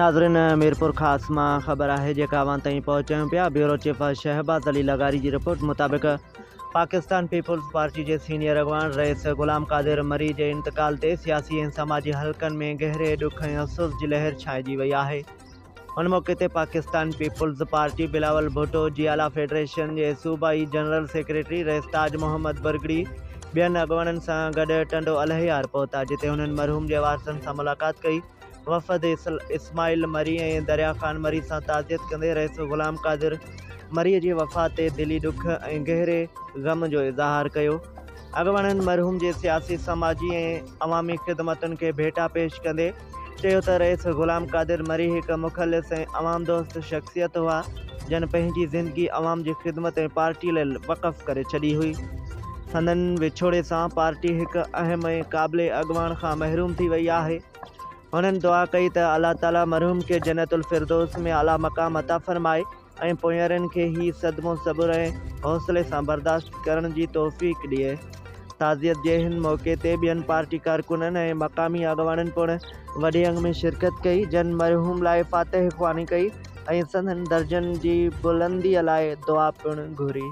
ناظرين ميرپورخاص مان خبر آهي جيڪا اوهان تائين پهچايون پيا بيورو چيف شهباز علي لغاري جي رپورٽ مطابق پاڪستان پيپلز پارٽي جي سينيئر اڳواڻ رئيس غلام قادر مري جي انتقال تي سياسي ۽ سماجي حلقن ۾ گهري ڏک ۽ افسوس جي لهر ڇانئجي وئي آهي ان موقعي تي پاڪستان پيپلز پارٽي بلاول ڀٽو جيالا فيڊريشن جي صوبائي جنرل سيڪريٽري رئيس تاج محمد ڀرڳڙي ٻين اڳواڻن سان گڏ ٽنڊو الهيار پهتا جتي هنن مرحوم جي وارثن سان ملاقات ڪئي وفد اسماعيل مري ۽ دريا خان مري سان تعزيت ڪندي رئيس غلام قادر مري جي وفات تي دلي ڏک ۽ گهري غم جو اظهار ڪيو. اڳواڻن مرحوم جي سياسي، سماجي ۽ عوامي خدمتن کي ڀيٽا پيش ڪندي چيو ته رئيس غلام قادر مري هڪ مخلص ۽ عوام دوست شخصيت هئا، جن پنهنجي زندگي عوام جي خدمت ۽ پارٽي لاء وقف ڪري ڇڏي هئي. سندن وڇوڙي سان پارٽي هڪ اهم ۽ قابل اڳواڻ کان محروم ٿي وئي آهي. هنن دعا ڪئي ته الله تعالي مرحوم کي جنت الفردوس ۾ اعليٰ مقام عطا فرمائي ۽ پوئينرن کي هي صدمو صبر ۽ حوصلي سان برداشت ڪرڻ جي توفيق ڏئي. تعزيت جي هن موقعي تي ٻين پارٽي ڪارڪنن ۽ مقامي اڳواڻن پڻ وڏي انگ ۾ شرڪت ڪئي، جن مرحوم لاء فاتح خواني ڪئي ۽ سندن درجن جي بلنديء لاء دعا پڻ گهري.